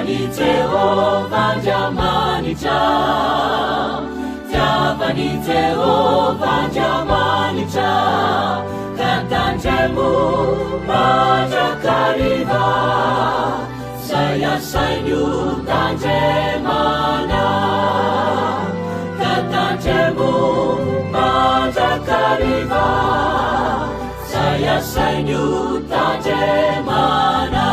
Tiavan'i Jehovah Andriamanitra, tiavan'i Jehovah Andriamanitra, ka tandremo mandrakariva, zay asainy ho tandremana. Ka tandremo mandrakariva, zay asainy ho tandremana.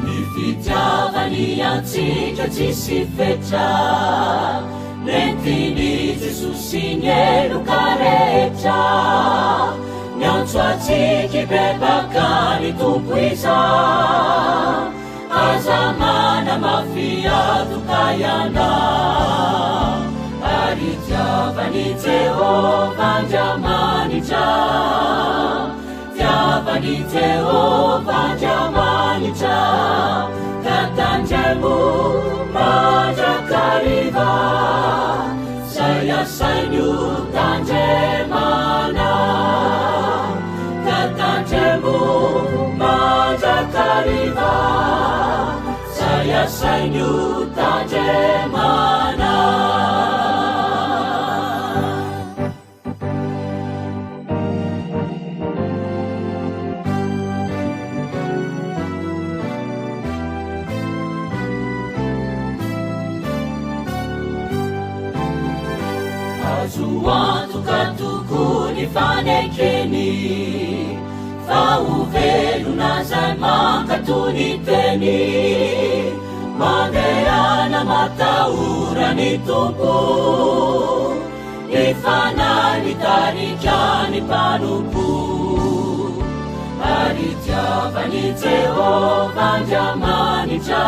Ny fitiavany antsika tsisy fetra, nentin'i Jesosy ny heloka rehetra. Miantso antsika hibebaka ny Tompo izao, aza manamafy antoka ianao. Ary itiavan'i Jehovah Andriamanitra. Tiavan'i Jehovah Andriamanitra, ka tandremo mandrakariva, zay asainy ho tandremana. Ka tandremo mandrakariva, zay asainy ho tandremana. Azo antoka tokoa ny fanekeny fa ho velona izay mankatò ny teny. Mandehana matahora ny Tompo. Ny Fanahy mitarika ny mpanompo, ary tiavan'i Jehovah Andriamanitra.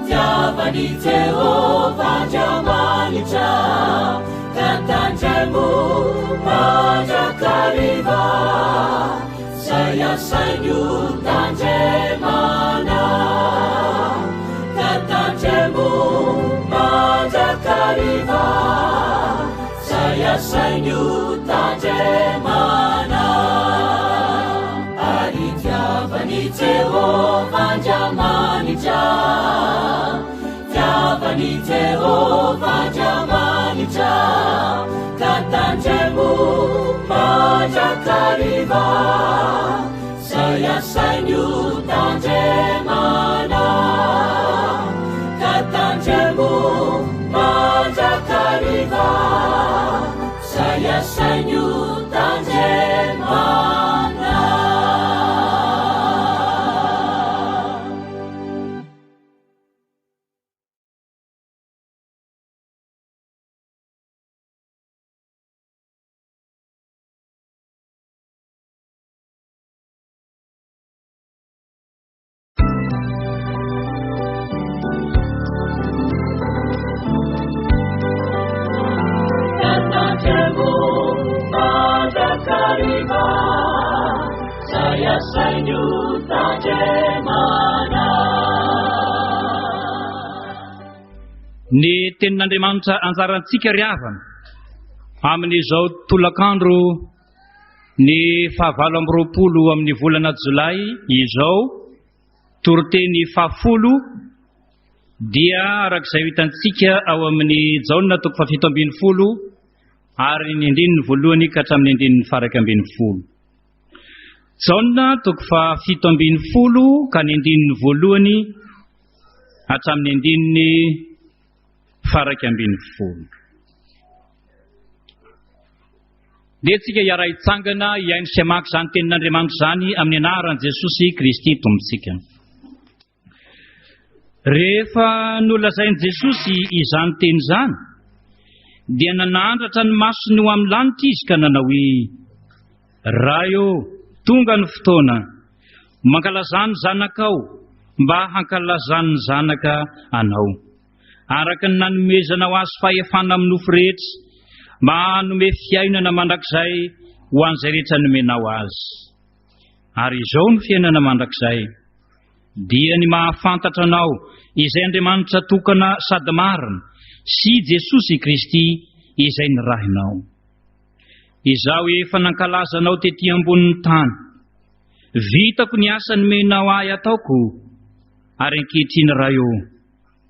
Tiavan'i Jehovah Andriamanitra, ka tandremo mandrakariva, zay asainy ho tandremana. Ka tandremo mandrakariva, zay asainy ho tandremana. Ary tiavan'i Jehovah Andriamanitra, tiavan'i Jehovah Andriamanitra, ka tandremo mandrakariva, zay asainy ho tandremana. Ka tandremo mandrakariva, zay asainy ho tandremana. Ny tenin'Andriamanitra anjarantsika ry havana amin'izao tolakandro Ny fahavalo amby 20 amin'ny volana jolay izao, toriteny fahafolo, dia araka izay ho hitantsika ao amin'ny Jaona toko fahafito 17 ary ny andininy voalohany ka hatramin'ny andininy faharaika 11. Jaona toko fahafito 17 ka ny andininy voalohany hatramin'ny andininy faharaika 11. Ndeha tsika hiara-hitsangana hihaino sy hamaky izany tenin'Andriamanitra izany amin'ny anaran'i Jesosy Kristy Tompontsika. Rehefa nolazain'i Jesosy izany teny izany, dia nanandratra ny masony ho amin'ny lanitra izy ka nanao hoe, Ray ô, tonga ny fotoana, mankalazà ny zanakao mba hankalazan'ny zanaka anao. araka ny nanomezanao azy fahefana amin'ny nofo rehetra, mba hanome fiainana mandrakizay ho an'izay rehetra nomenao azy. Ary izao no fiainana mandrakizay, Dia ny mahafantatra Anao, izay Andriamanitra tokana sady marina, sy Jesosy Kristy izay nirahinao. Izaho efa nankalaza Anao tetỳ ambonin'ny tany. Vitako ny asa nomenao ahy ataoko, ary ankehitriny Ray ô,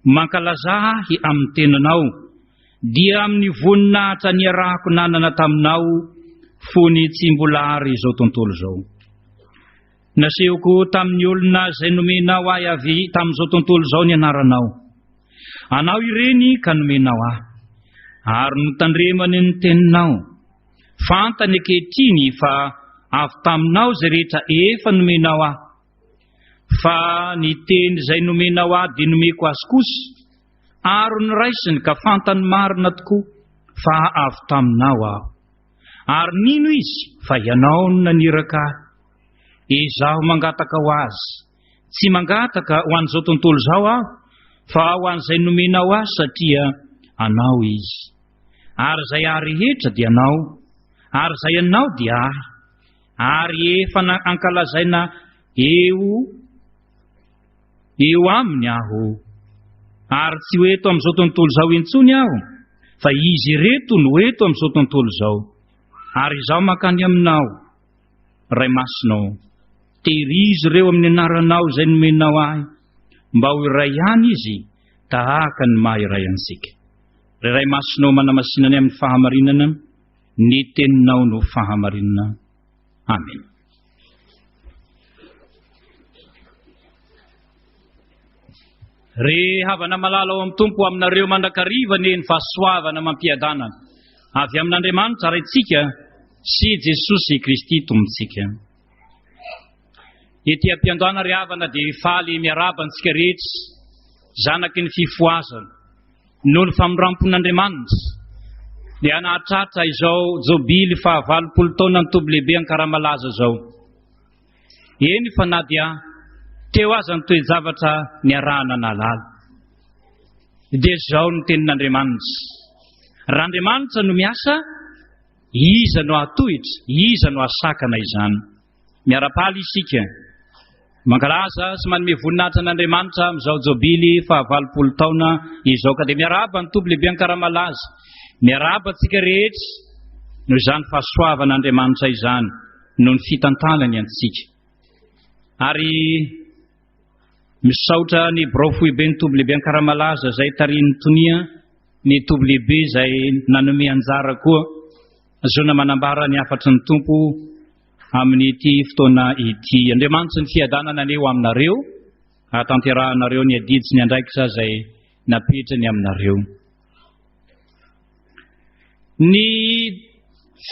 mankalazà ahy amin'ny tenanao, dia amin'ny voninahitra niarahako nanana taminao fony tsy mbola ary izao tontolo izao. Nasehoko tamin'ny olona izay nomenao ahy avy tamin'izao tontolo izao ny anaranao. Anao ireny ka nomenao ahy, ary notandremany ny teninao. Fantany ankehitriny fa avy taminao izay rehetra efa nomenao ahy. Fa ny teny izay nomenao ahy dia nomeko azy kosa, ary noraisiny ka fantany marina tokoa fa avy taminao aho. Ary nino izy fa ianao no naniraka ahy. Izaho mangataka ho azy. Tsy mangataka ho an'izao tontolo izao aho, fa ho an'izay nomenao ahy satria anao izy. Ary izay ahy rehetra dia anao, ary izay anao dia ahy. Ary efa ankalazaina eo eo aminy aho. Ary tsy ho eto amin'izao tontolo izao intsony aho, fa izy ireto no eto amin'izao tontolo izao. Ary izaho mankany aminao, Ray Masina ô, tehirizo ireo amin'ny anaranao izay nomenao ahy, mba ho iray ihany izy, tahaka ny maha iray antsika. Ry Ray Masina ô, manamasina anay amin'ny fahamarinana, ny teninao no fahamarinana. Amena. Ry havana malala ao amin'ny Tompo, aminareo mandrakariva anie ny fahasoavana amam-piadanana avy amin'Andriamanitra Raintsika sy Jesosy Kristy Tompontsika. Ety am-piandohana ry havana dia faly miarahaba antsika rehetra zanaky ny fifohazana noho ny famindram-pon'Andriamanitra dia nahatratra izao jobily fahavalopolo taona ny toby lehibe Ankaramalaza izao. Eny fa na dia teo aza ny toe-javatra niarahana nahalala. Dia izao ny tenin'Andriamanitra, Raha Andriamanitra no miasa, iza no hahatohitra, iza no hahasakana izany? Miara-paly isika, mankalaza sy manome voninahitra an'Andriamanitra amin'izao jobily fahavalopolo taona izao. Ka dia miarahaba ny Tompo lehibe Ankaramalaza, miarahaba antsika rehetra noho izany fahasoavan'Andriamanitra izany. noho ny fitantanany antsika. Ary misaotra ny birao foiben'ny toby lehibe Ankaramalaza izay tarihin'ny tonia ny toby lehibe izay nanome anjara koa zona manambara ny hafatry ny Tompo amin'ity fotoana ity. Andriamanitry ny fiadanana anie ho aminareo, hahatanterahanareo ny adidy sy ny andraikitra izay napetrany aminareo. Ny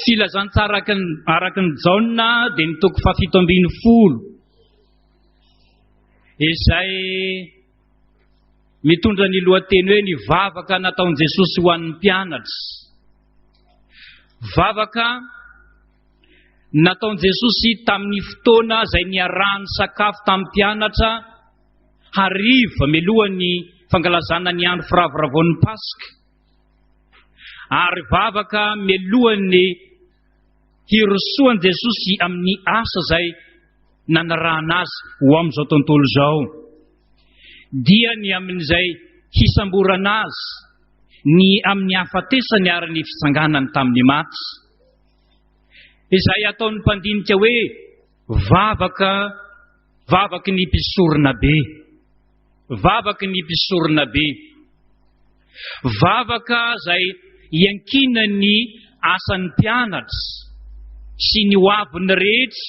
filazantsara araka ny Jaona dia ny toko fahafito ambin'ny folo izay mitondra ny lohateny hoe ny vavaka nataon'i Jesosy ho an'ny mpianatra. Vavaka nataon'i Jesosy tamin'ny fotoana izay niarahany sakafo tamin'ny mpianatra hariva mialohan'ny fankalazana ny andro firavoravoan'ny Paska ary vavaka mialohan'ny hirosoan'i Jesosy amin'ny asa izay nanarahana azy ho amin'izao tontolo izao, dia ny amin'izay hisamborana azy, ny amin'ny hahafatesany ary ny fitsanganany tamin'ny maty, izay ataon'ny mpandinika hoe vavaka Vavaky ny mpisoronabe. Vavaky ny mpisoronabe. Vavaka izay iankinan'ny asan'ny mpianatra sy ny hoavin'ny rehetra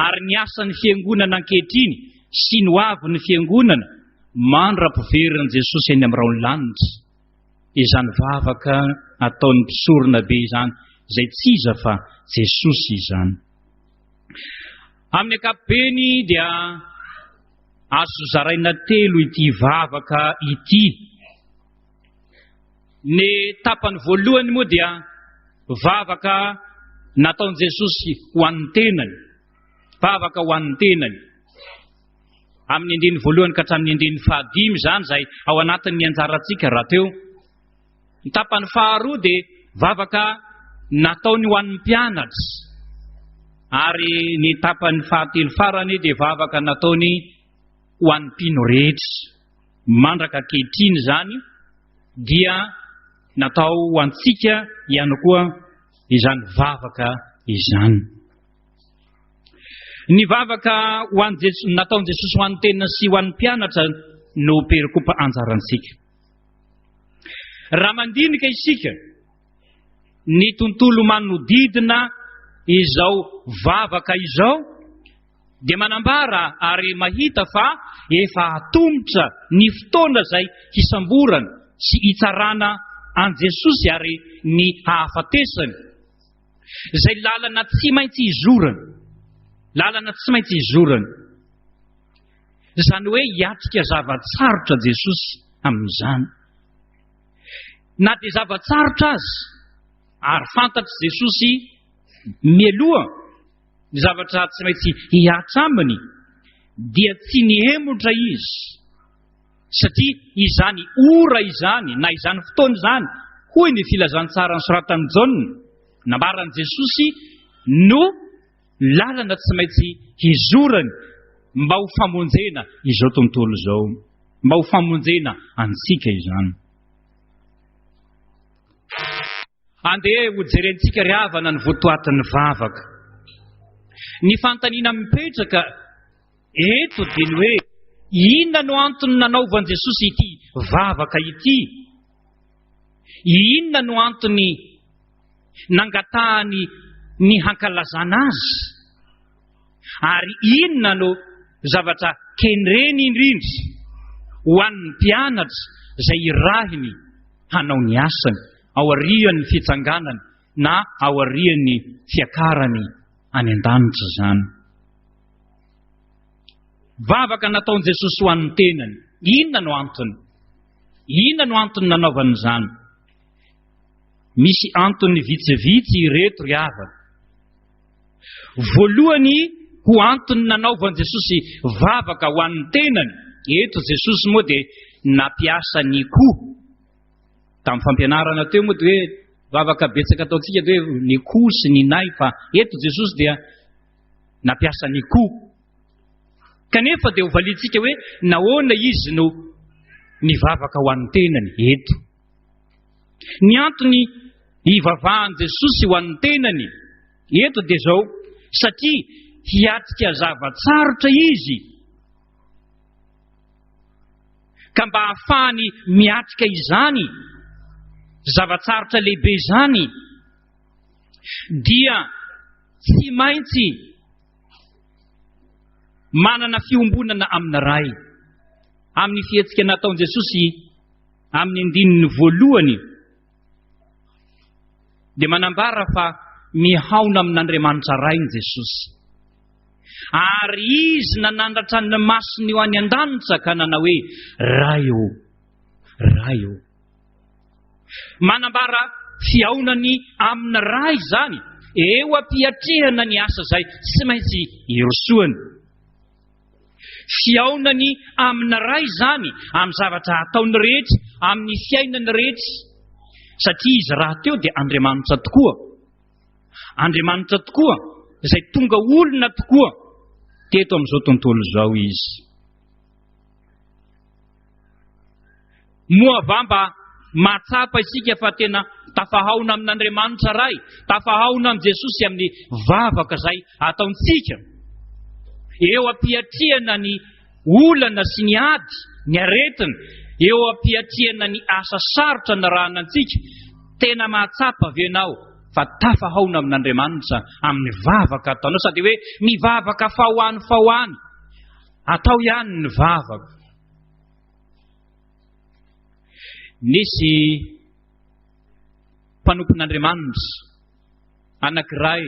ary ny asan'ny fiangonana ankehitriny sy ny hoavin'ny fiangonana mandra-piverin'i Jesosy eny amin'ny rahon'ny lanitra. Izany vavaka ataon'ny mpisoronabe izany, izay tsy iza fa Jesosy izany. Amin'ny ankapobeny dia azo zaraina telo ity vavaka ity. Ny tapany voalohany moa dia vavaka nataon'i Jesosy ho an'ny tenany. Vavaka ho an'ny tenany. Amin'ny andininy voalohany ka hatramin'ny andininy fahadimy izany izay ao anatin'ny anjarantsika rahateo. Ny tapany faharoa dia vavaka nataony ho an'ny mpianatra, ary ny tapany fahatelo farany dia vavaka nataony ho an'ny mpino rehetra. Mandraka ankehitriny izany dia natao ho antsika ihany koa izany vavaka izany. Ny vavaka ho an'i Jesosy, nataon'i Jesosy ho an'ny tenany sy ho an'ny mpianatra no perikopa anjarantsika. Raha mandinika isika ny tontolo manodidina izao vavaka izao dia manambara ary mahita fa efa atomotra ny fotoana izay hisamborana sy hitsarana an'i Jesosy ary ny hahafatesany. Izay lalana tsy maintsy hizorana. Lalana tsy maintsy hizorana. Izany hoe hiatrika zava-tsarotra Jesosy amin'izany. Na dia zava-tsarotra aza, ary fantatr'i Jesosy mialoha ny zavatra tsy maintsy hihatra aminy, dia tsy nihemotra izy, satria izany ora izany na izany fotoana izany, hoy ny filazantsara nosoratan'i Jaona, nambaran'i Jesosy, no lalana tsy maintsy hizorany mba ho famonjena izao tontolo izao, mba ho famonjena antsika izany. Andeha ho jerentsika ry havana ny votoatin'ny vavaka. Ny fanontaniana mipetraka eto dia ny hoe inona no antony nanaovan'i Jesosy ity vavaka ity? Inona no antony nangatahany ny hankalazana azy? Ary inona no zavatra kendreny indrindra ho an'ny mpianatra izay irahiny hanao ny asany aorian'ny fitsanganany na aorian'ny fiakarany any an-danitra izany? Vavaka nataon'i Jesosy ho an'ny tenany. Inona no antony? Inona no antony nanaovany izany? Misy antony vitsivitsy ireto ry havana. Voalohany, ho antony nanaovan'i Jesosy vavaka ho an'ny tenany. Eto Jesosy moa dia nampiasa ny ko. Tamin'ny fampianarana teo moa dia hoe vavaka betsaka ataontsika dia hoe ny ko sy ny nay fa eto Jesosy dia nampiasa ny ko. Kanefa dia hovaliantsika hoe nahoana izy no nivavaka ho an'ny tenany eto. Ny antony hivavahan'i Jesosy ho an'ny tenany eto dia izao, satria hiatrika zava-tsarotra izy, ka mba hahafahany miatrika izany zava-tsarotra lehibe izany, dia tsy maintsy manana fiombonana amin'ny Ray. Amin'ny fihetsika nataon'i Jesosy Amin'ny andininy voalohany dia manambara fa mihaona amin'Andriamanitra Rainy Jesosy. Ary Izy nanandratra ny masony ho any an-danitra ka nanao hoe, Ray ô, Ray ô. Manambara fihaonany amin'ny Ray izany eo am-piatrehana ny asa izay tsy maintsy irosoany. Fihaonany amin'ny Ray izany, amin'ny zavatra ataony rehetra, amin'ny fiainany rehetra, satria Izy rahateo dia Andriamanitra tokoa. Andriamanitra tokoa, izay tonga olona tokoa teto amin'izao tontolo izao Izy. Moa va mba mahatsapa isika fa tena tafahaona amin'Andriamanitra Ray, tafahaona amin'i Jesosy amin'ny vavaka izay ataontsika? Eo am-piatrehana ny olana sy ny ady, ny aretina, eo am-piatrehana ny asa sarotra narahana antsika, tena mahatsapa ve ianao fa tafahaona amin'Andriamanitra amin'ny vavaka ataonao? Sady hoe mivavaka fahoany fahoany, atao ihany ny vavaka. Nisy mpanompon'Andriamanitra anankiray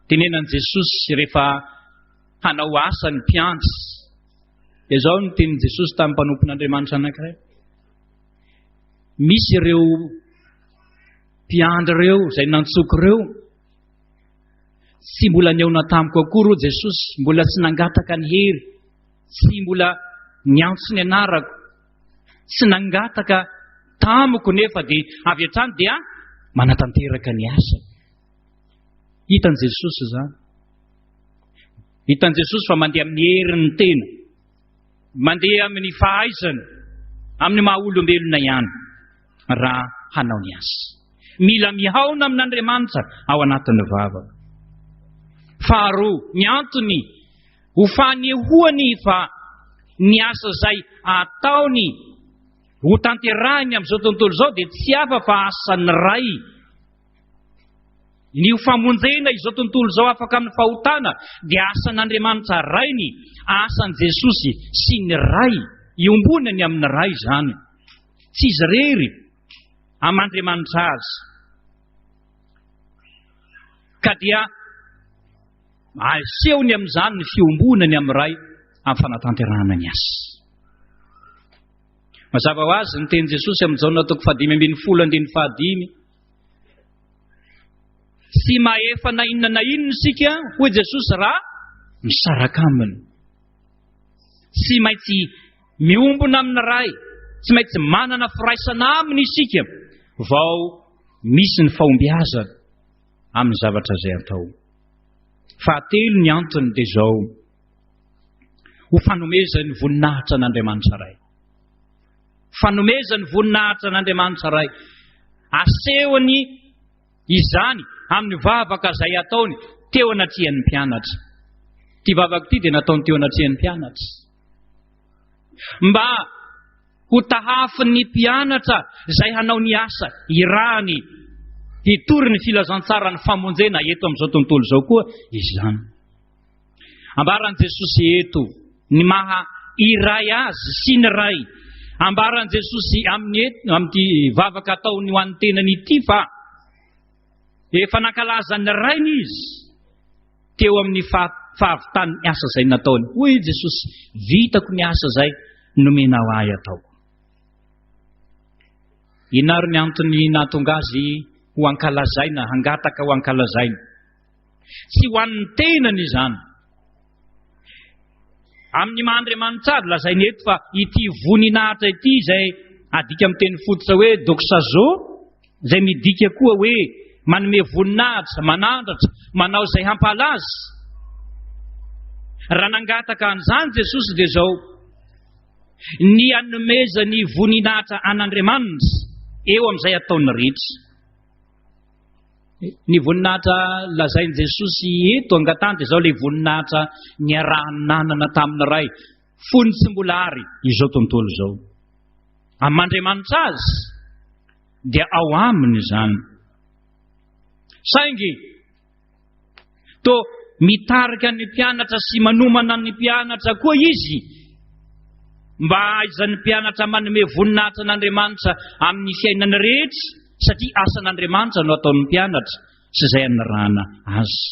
tenenan'i Jesosy rehefa hanao asa ny mpiandry. Dia izao no tenin'i Jesosy tamin'ny mpanompon'Andriamanitra anankiray. Misy ireo mpiandry ireo izay nantsoko ireo tsy mbola nihaona tamiko akory hoy Jesosy, mbola tsy nangataka ny hery Tsy mbola niantso ny anarako, tsy nangataka tamiko nefa dia avy hatrany dia manatanteraka ny asany. Hitan'i Jesosy izany. Hitan'i Jesosy fa mandeha amin'ny herin'ny tena. Mandeha amin'ny fahaizana, amin'ny maha olombelona ihany raha hanao ny asa. Mila mihaona amin'Andriamanitra ao anatin'ny vavaka. Faharoa, ny antony ho fanehoany fa ny asa izay ataony ho tanterahiny amin'izao tontolo izao dia tsy hafa fa asan'ny Ray. Ny ho famonjena izao tontolo izao afaka amin'ny fahotana dia asan'Andriamanitra Rainy, asan'i Jesosy sy ny Ray. Iombonany amin'ny Ray izany. Tsy izy irery amin'Andriamanitra azy. Ka dia asehony amin'izany ny fiombonany amin'ny Ray amin'ny fanatanterahana ny asa. Mazava ho azy ny teny Jesosy amin'ny Jaona toko fahadimy ambin'ny folo andininy fahadimy. Tsy mahefa na inona na inona isika, hoy Jesosy, raha misaraka aminy. Tsy maintsy miombona amin'ny Ray, tsy maintsy manana firaisana aminy isika vao misy ny fahombiazana amin'ny zavatra izay atao. Fahatelo ny antony dia izao, ho fanomezany voninahitra an'Andriamanitra Ray. Fanomezany voninahitra an'Andriamanitra Ray. Asehony izany amin'ny vavaka izay ataony teo anatrehan'ny mpianatra. Ity vavaka ity dia nataony teo anatrehan'ny mpianatra. Mba ho tahafin'ny mpianatra izay hanao ny asa irahany hitory ny filazantsaran'ny famonjena eto amin'izao tontolo izao koa izany. Ambaran'i Jesosy eto ny maha iray azy sy ny Ray. Ambaran'i Jesosy amin'ny amin'ity vavaka ataony ho an'ny tenany ity fa efa nankalaza ny Rainy izy teo amin'ny fahavitan'ny asa izay nataony. Hoy i Jesosy, vitako ny asa izay nomenao ahy ataoko. Inona ary ny antony nahatonga azy ho ankalazaina, hangataka ho ankalazaina? Tsy ho an'ny tenany izany. Amin'ny maha Andriamanitra azy, lazainy eto fa ity voninahitra ity izay adika amin'ny teny fototra hoe doxazo, izay midika koa hoe manome voninahitra, manandratra, manao izay hampahalaza. Raha nangataka an'izany Jesosy dia izao, ny hanomezany voninahitra an'Andriamanitra eo amin'izay ataony rehetra. Ny voninahitra lazain'i Jesosy eto angatahany dia izao, ilay voninahitra niarahany nanana tamin'ny Ray fony tsy mbola ary izao tontolo izao. Amin'Andriamanitra azy dia ao aminy izany. Saingy Toa mitarika ny mpianatra sy manomana ny mpianatra koa izy mba hahaizan'ny mpianatra manome voninahitra an'Andriamanitra amin'ny fiainany rehetra, satria asan'Andriamanitra no ataon'ny mpianatra sy izay anirahana azy.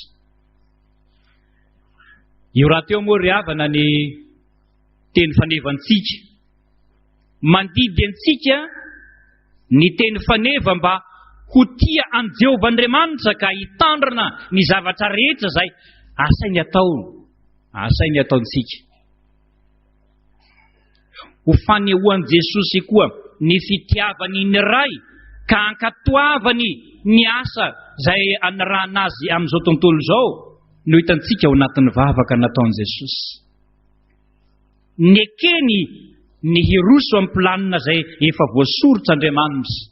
Io rahateo moa ry havana ny teny fanevantsika. Mandidy antsika ny teny faneva mba ho tia an'i Jehovah Andriamanitra ka hitandrina ny zavatra rehetra izay asainy atao, asainy ataontsika. Ho fanehoan'i Jesosy koa ny fitiavany ny Ray ka ankatoavany ny asa izay anirahana azy amin'izao tontolo izao no hitantsika ao anatin'ny vavaka nataon'i Jesosy. Nekeny ny hiroso amin'ny planina izay efa voasoritra Andriamanitra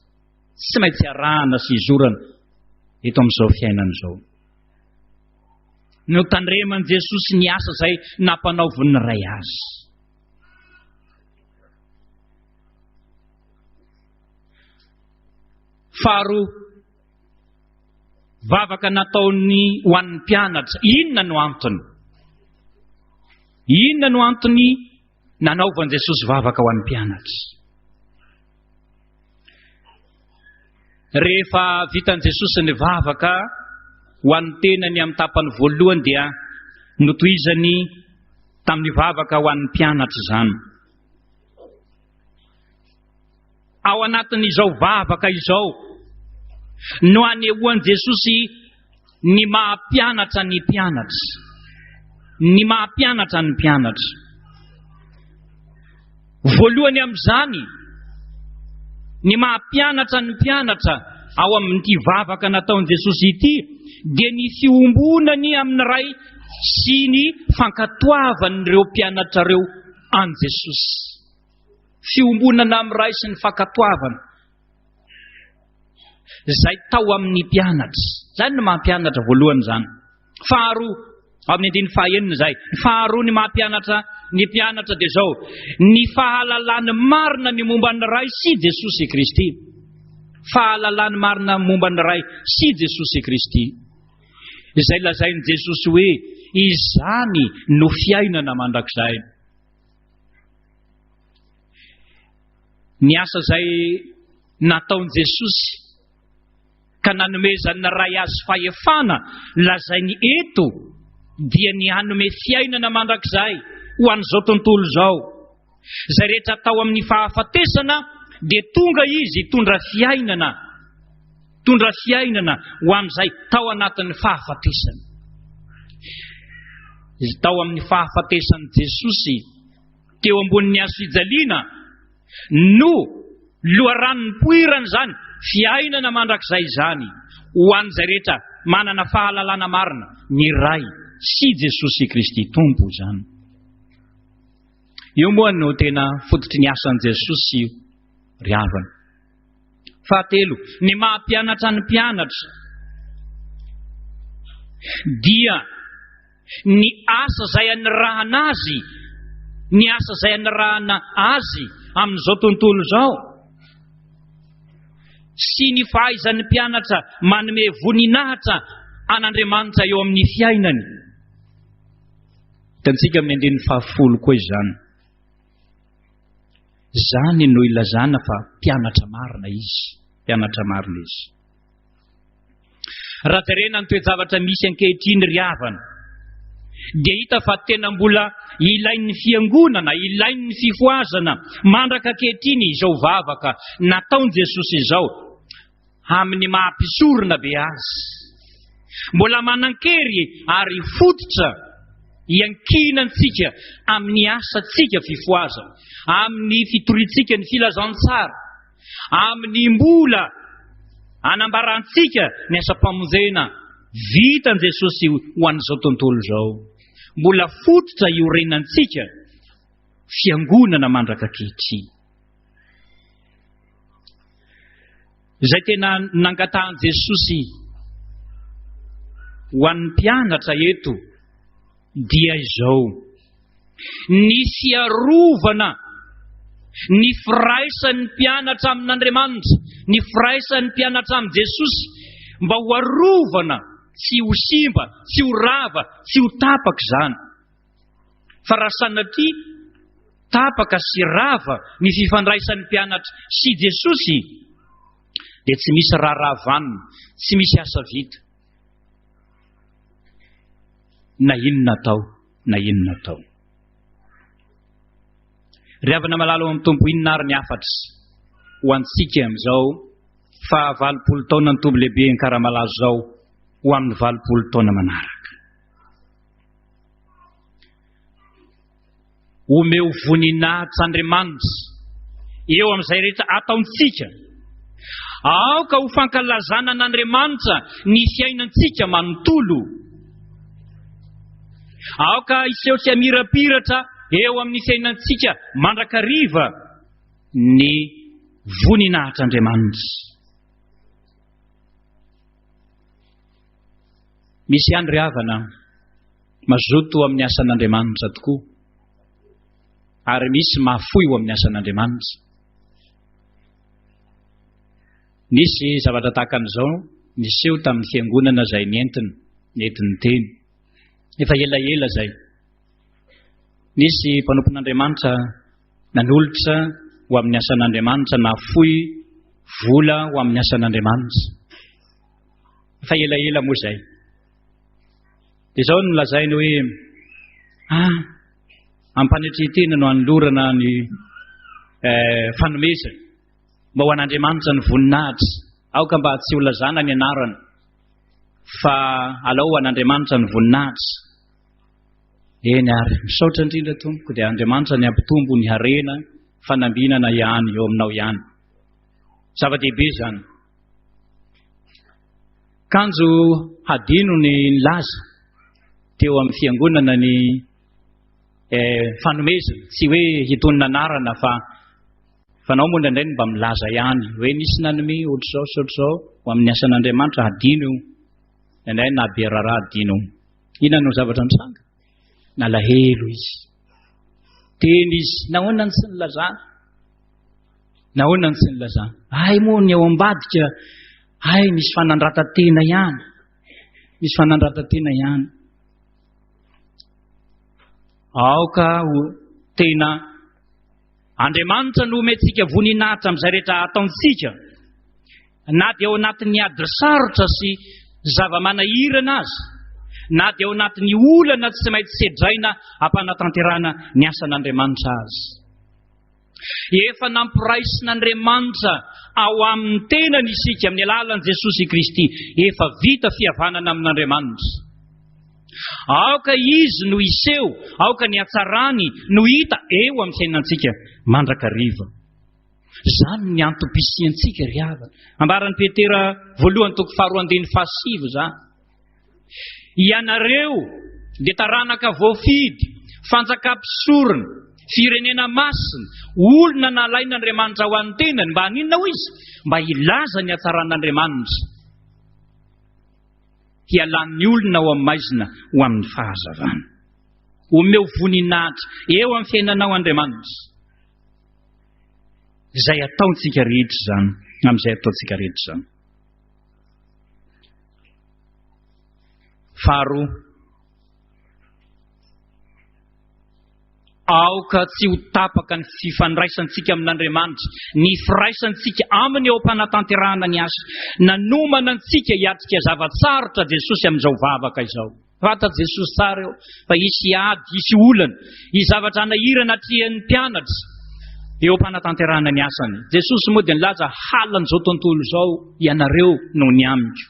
tsy maintsy arahana sy izorana eto amin'izao fiainana izao. Notandreman'i Jesosy ny asa izay nampanaovin'ny Ray azy. Faharoa, vavaka nataony ho an'ny mpianatra. Inona no antony? Inona no antony nanaovan'i Jesosy vavaka ho an'ny mpianatra? Rehefa vitan'i Jesosy ny vavaka ho an'ny tenany amin'ny tapany voalohany dia notohizany tamin'ny vavaka ho an'ny mpianatra izany. Ao anatin'izao vavaka izao no anehoan'i Jesosy ny maha mpianatra ny mpianatra. Ny maha mpianatra ny mpianatra. Voalohany amin'izany, ny maha mpianatra ny mpianatra ao amin'ity vavaka nataon'i Jesosy ity dia ny fiombonany amin'ny Ray sy ny fankatoavan'ireo mpianatra ireo. an'i Jesosy. Fiombonana amin'ny Ray sy ny fankatoavana izay tao amin'ny mpianatra. Izany no maha mpianatra voalohany izany. Faharoa, amin'ny andininy fahaenina izay. Ny faharoa ny maha mpianatra ny mpianatra dia izao, ny fahalalany marina ny momba ny Ray sy Jesosy Kristy. Fahalalany marina momba ny Ray sy Jesosy Kristy. Izay lazain'i Jesosy hoe izany no fiainana mandrakizay. Ny asa izay nataon'i Jesosy ka nanomezan'ny Ray azy fahefana lazainy eto dia ny hanome fiainana mandrakizay ho an'izao tontolo izao. Izay rehetra tao amin'ny fahafatesana dia tonga izy hitondra fiainana, hitondra fiainana ho an'izay tao anatin'ny fahafatesana. Tao amin'ny fahafatesan'i Jesosy teo ambonin'ny hazo fijaliana no loharano nipoirana izany fiainana mandrakizay izany ho an'izay rehetra manana fahalalana marina ny Ray sy Jesosy Kristy Tompo izany. Io moa no tena fototry ny asan'i Jesosy ry havana. Fahatelo, ny maha mpianatra ny mpianatra dia ny asa izay anirahana azy, ny asa izay anirahana azy amin'izao tontolo izao sy ny fahaizan'ny mpianatra manome voninahitra an'Andriamanitra eo amin'ny fiainany. Hitantsika amin'ny andininy fahafolo koa izany. Izany no ilazana fa mpianatra marina izy. Mpianatra marina izy. Raha jerena ny toe-javatra misy ankehitriny ry havana, dia hita fa tena mbola ilain'ny fiangonana, ilain'ny fifohazana mandraka ankehitriny izao vavaka nataon'i Jesosy izao amin'ny maha mpisorona be azy. Mbola manan-kery ary fototra iankinantsika amin'ny asantsika fifohazana, amin'ny fitoriantsika ny filazantsara, Amin'ny mbola anambarantsika ny asam-pamonjena vitan'i Jesosy ho an'izao tontolo izao. Mbola fototra iorenantsika fiangonana mandraka ankehitriny. Izay tena nangatahan'i Jesosy ho an'ny mpianatra eto dia izao, ny fiarovana ny firaisan'ny mpianatra amin'Andriamanitra, ny firaisan'ny mpianatra amin'i Jesosy, mba ho arovana tsy ho simba, tsy ho rava, tsy ho tapaka izany. Fa raha sanatria tapaka sy rava ny fifandraisan'ny mpianatra sy Jesosy, dia tsy misy raharaha vanona, tsy misy asa vita. Na inona atao na inona atao. Ry havana malala ao amin'ny Tompo, inona ary ny hafatra ho antsika amin'izao faha 80 taona ny Tompo lehibe Ankaramalaza izao ho amin'ny 80 taona manaraka? Omeo voninahitra Andriamanitra eo amin'izay rehetra ataontsika. Aoka ho fankalazana an'Andriamanitra ny fiainantsika manontolo. Aoka hiseho sy hamirapiratra eo amin'ny fiainantsika mandrakariva ny voninahitr'Andriamanitra. Misy ihany ry havana Mazoto amin'ny asan'Andriamanitra tokoa, ary misy mahafoy ho amin'ny asan'Andriamanitra. Nisy zavatra tahaka an'izao niseho tamin'ny fiangonana izay nentiny, nentiny teny. Efa elaela izay. Nisy mpanompon'Andriamanitra nanolotra ho amin'ny asan'Andriamanitra, nahafoy vola ho amin'ny asan'Andriamanitra. Efa elaela moa izay. Dia izao no lazainy hoe, Ah, am-panetren-tena no anolorana ny eh, fanomezana mba ho an'Andriamanitra ny voninahitra. Aoka mba tsy ho lazana ny anarana, fa alao ho an'Andriamanitra ny voninahitra. Eny ary, misaotra indrindra tompoko, dia Andriamanitra ny hampitombo ny harena fanambinana ihany eo aminao ihany. Zava-dehibe izany. Kanjo hadino ny nilaza teo amin'ny fiangonana ny Fanomezana, tsy hoe hitonona anarana fa fanao moa indraindray ny mba milaza ihany hoe nisy nanome ohatr'izao sy ohatr'izao ho amin'ny asan'Andriamanitra, hadino io. Indraindray na be raharaha hadino. Inona no zavatra nitranga? Nalahelo izy. Teny izy, nahoana no tsy nilazana? Nahoana no tsy nilazana? Hay moa ny ao ambadika, hay misy fanandratan-tena ihany. Misy fanandratan-tena ihany. Aoka ho tena Andriamanitra no omentsika voninahitra amin'izay rehetra ataontsika, na dia ao anatin'ny ady sarotra sy zava-manahirana aza, na dia ao anatin'ny olana tsy maintsy sedraina am-panatanterahana ny asan'Andriamanitra aza. Efa nampiraisin'Andriamanitra ao amin'ny tenany isika amin'ny alalan'i Jesosy Kristy. Efa vita fihavanana amin'Andriamanitra. Aoka Izy no hiseho, aoka ny hatsarany no hita eo amin'ny fiainantsika mandrakariva. Izany ny antom-pisiantsika ry havana. Ambaran'i Petera voalohany toko faharoa andininy fahasivy izany. Ianareo dia taranaka voafidy, fanjakam-pisorona, firenena masina, olona nalain'Andriamanitra ho an'ny tenany, mba haninona hoy izy? Mba hilaza ny hatsaran'Andriamanitra, hialan'ny olona ao amin'ny maizina ho amin'ny fahazavana. Omeo voninahitra eo amin'ny fiainanao Andriamanitra. Izay ataontsika rehetra izany, amin'izay ataontsika rehetra izany. Faharoa, aoka tsy ho tapaka ny fifandraisantsika amin'Andriamanitra, ny firaisantsika aminy eo am-panatanterahana ny asa. Nanomana antsika hiatrika zava-tsarotra Jesosy amin'izao vavaka izao. Fantatr'i Jesosy tsara eo fa hisy ady, hisy olana, hisy zavatra hanahirana atrehan'ny mpianatra eo am-panatanterahana ny asany. Jesosy moa dia nilaza halan'izao tontolo izao ianareo noho ny amiko.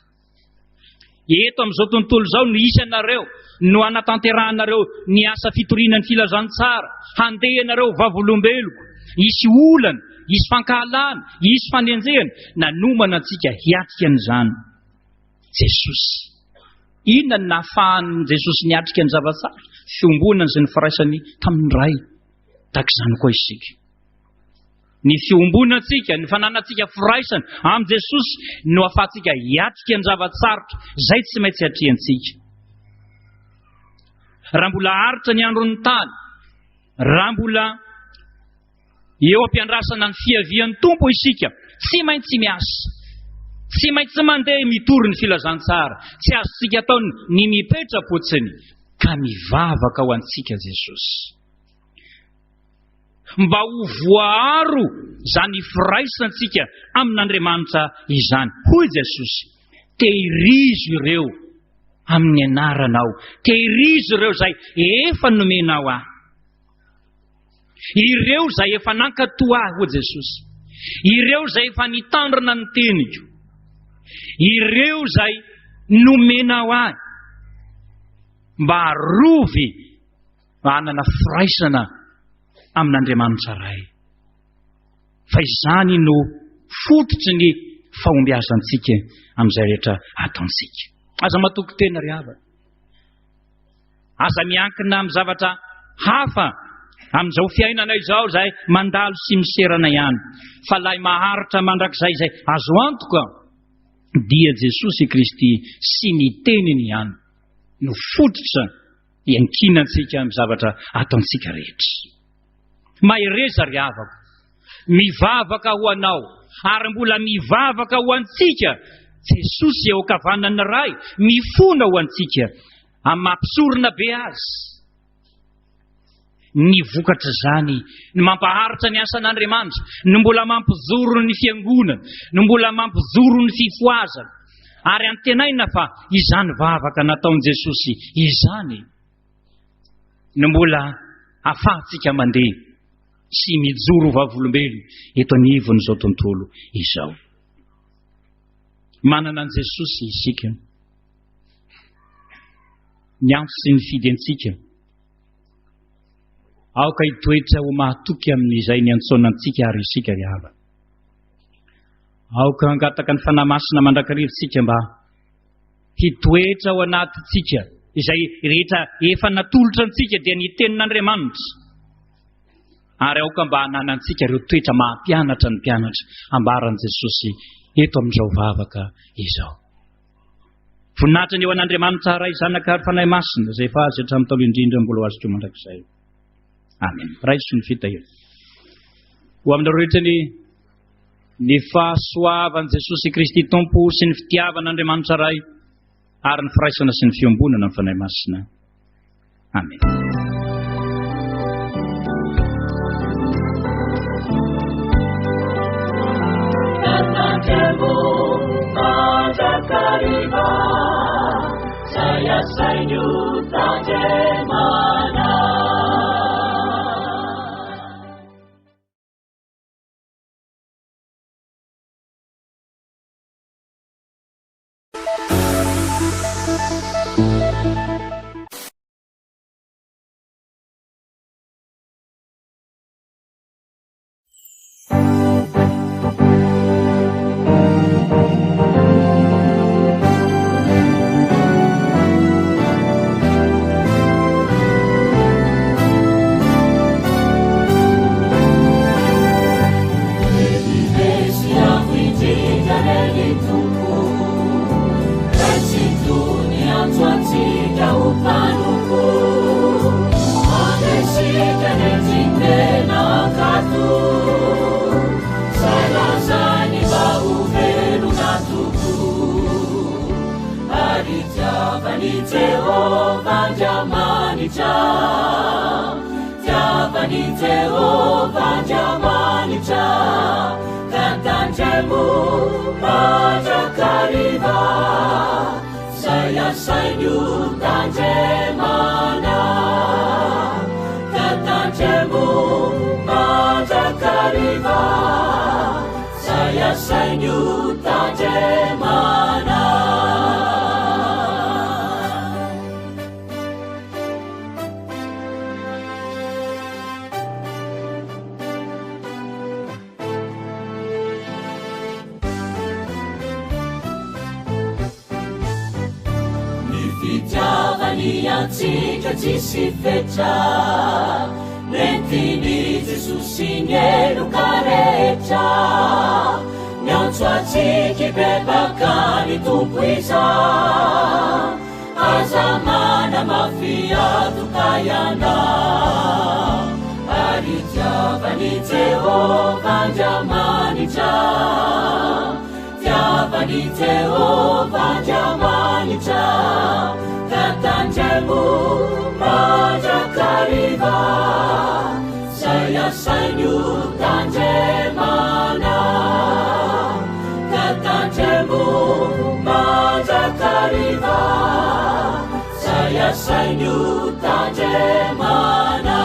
Eto amin'izao tontolo izao no hisy anareo, no hanatanterahanareo ny asa fitoriana ny filazantsara, handeha ianareo vavolombeloko, hisy olana, hisy fankahalana, hisy fanenjehana, nanomana antsika hiatrika an'izany Jesosy. Inona no nahafahan'i Jesosy niatrika ny zava-tsarotra? Fiombonany sy ny firaisany tamin'ny Ray. Tahaka izany koa isika. Ny fiombonantsika, ny fananantsika firaisana amin'i Jesosy no ahafahantsika hiatrika ny zava-tsarotra izay tsy maintsy atrehantsika. Raha mbola aritra ny andron'ny tany, raha mbola eo am-piandrasana ny fiavian'ny Tompo isika, tsy maintsy miasa, tsy maintsy mandeha mitory ny filazantsara, tsy azontsika atao ny mipetra-potsiny ka mivavaka ho antsika Jesosy. Mba ho voaaro izany firaisantsika amin'Andriamanitra izany. Hoy Jesosy, Tehirizo ireo amin'ny anaranao, tehirizo ireo izay efa nomenao ahy. Ireo izay efa nankatò ahy, hoy Jesosy. Ireo izay efa nitandrina ny teniko. Ireo izay nomenao ahy. Mba arovy mba hanana firaisana amin'Andriamanitra Ray. Fa izany no fototry ny fahombiazantsika amin'izay rehetra ataontsika. Aza matoky tena ry havana. Aza miankina amin'ny zavatra hafa amin'izao fiainana izao izay mandalo sy miserana ihany. Fa ilay maharitra mandrakizay izay azo antoka dia Jesosy Kristy sy ny teniny ihany no fototra Iankinantsika amin'ny zavatra ataontsika rehetra. Mahereza ry havako. Mivavaka ho anao ary mbola mivavaka ho antsika Jesosy eo ankavanan'ny Ray, mifona ho antsika amin'ny maha mpisorona be Azy. Ny vokatr'izany ny mampaharitra ny asan'Andriamanitra, no mbola mampijoro ny fiangonana, no mbola mampijoro ny fifohazana. Ary antenaina fa izany vavaka nataon'i Jesosy izany no mbola afahantsika mandeha sy mijoro vavolombelona eto anivon'izao tontolo izao. Manana an'i Jesosy isika. Niantso sy nifidy antsika. Aoka hitoetra ho mahatoky amin'izay niantsoana antsika ary isika ry havana. Aoka hangataka ny Fanahy Masina mandrakariva isika mba hitoetra ao anatintsika. izay rehetra efa natolotra antsika dia ny tenin'Andriamanitra. Ary aoka mba hananantsika ireo toetra maha-mpianatra ny mpianatra ambaran'i Jesosy eto amin'izao vavaka izao. Voninahitra ny eo an'Andriamanitra Ray, Zanaka ary Fanahy Masina, izay efa azy hatramin'ny taolo indrindra mbola ho azy koa mandrakizay. Amen. Raiso ny fitahiana. Ho aminareo rehetra ny ny fahasoavan'i Jesosy Kristy Tompo sy ny fitiavan'Andriamanitra Ray ary ny firaisana sy ny fiombonana amin'ny Fanahy Masina. Amen. Antsika tsisy fetra nentin'i Jesosy ny heloka rehetra miantso antsika hibebaka ny Tompo izao aza manamafy antoka ianao ary tiavan'i Jehovah Andriamanitra Tiavan'i Jehovah Andriamanitra ka tandremo mandrakariva izay asainy ho tandremana ka tandremo mandrakariva izay asainy ho tandremana.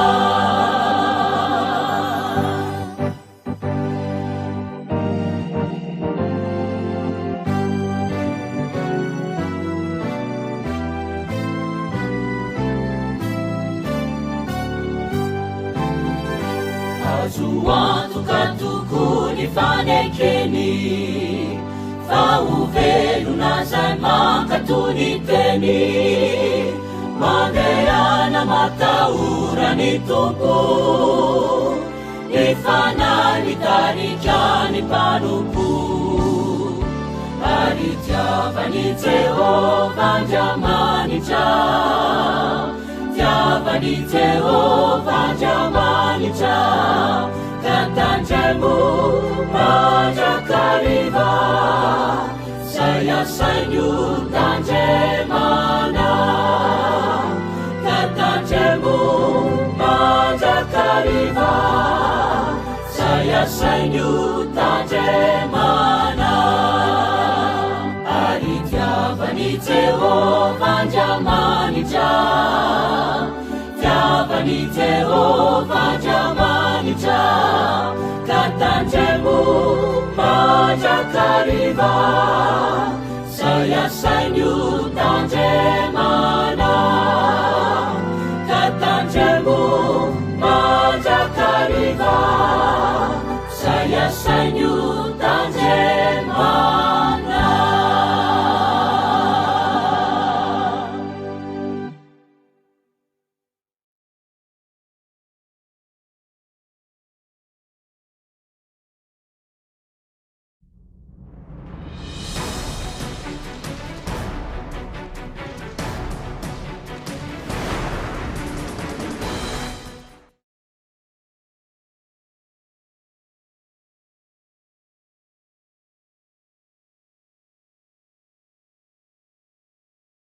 Azo antoka tokoa ny fanekeny fa ho velona izay mankatò ny teny. Mandehana matahora ny Tompo. Ny Fanahy mitarika ny mpanompo ary tiavan'i Jehovah Andriamanitra. Tiavan'i Jehovah Andriamanitra ka tandremo mandrakariva izay asainy ho tandremana. Ka tandremo mandrakariva izay asainy ho tandremana. Ary tiavan'i Jehovah Andriamanitra, tiavan'i Jehovah Andriamanitra, ka tandremo mandrakariva izay asainy ho tandremana.